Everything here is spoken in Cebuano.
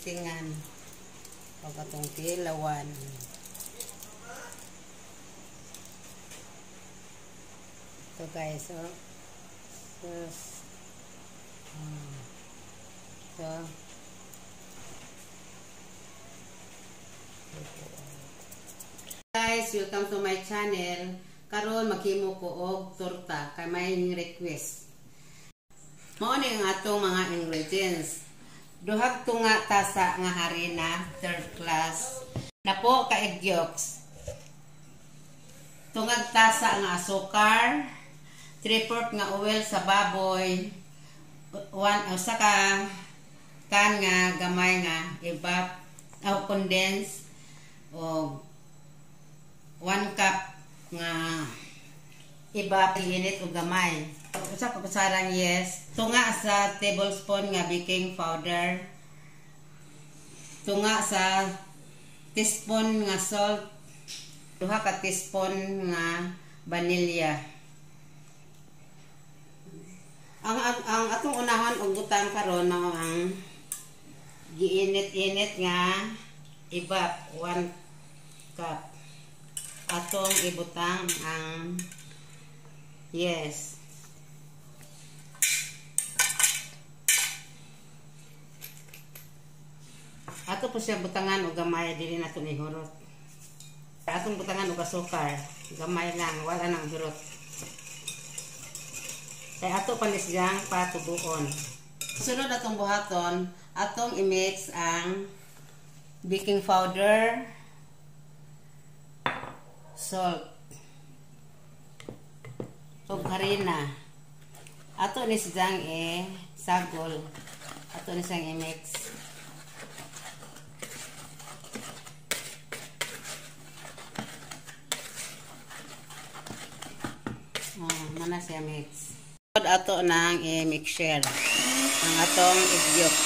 Testingan og atong tilawan. Ito guys, oh. Sus. So, guys, welcome to my channel. Karon maghimo ko og torta kay may request. Mao ni ang atong mga ingredients. Duha tunga tasa nga harina, third class. Napo ka egg yolks. Tungag tasa nga asukar, 3/4 nga oil sa baboy, 1 usa ka kan nga gamay nga evap o condense, o 1 cup nga evap init og gamay. Usa ka kutsarang yes, tunga sa tablespoon nga baking powder, tunga sa teaspoon nga salt, 2 ka teaspoon nga vanilla. Ang atong unahon og butang karon mao ang giinit-init nga evap 1 cup. Atong ibutang ang yes. Ato po siya butangan og gamay, dili nato ni hurot. Atong butangan og asukar, gamay lang, wala nang hurot. Kay ato pa ni siyang patubuon. Sunod atong buhaton, atong i-mix ang baking powder, salt, ug harina. Ato ni siyang i-sagol. Ato ni siyang i-mix. Mana siya mix. Ato nang i-mixer ang atong egg yolk.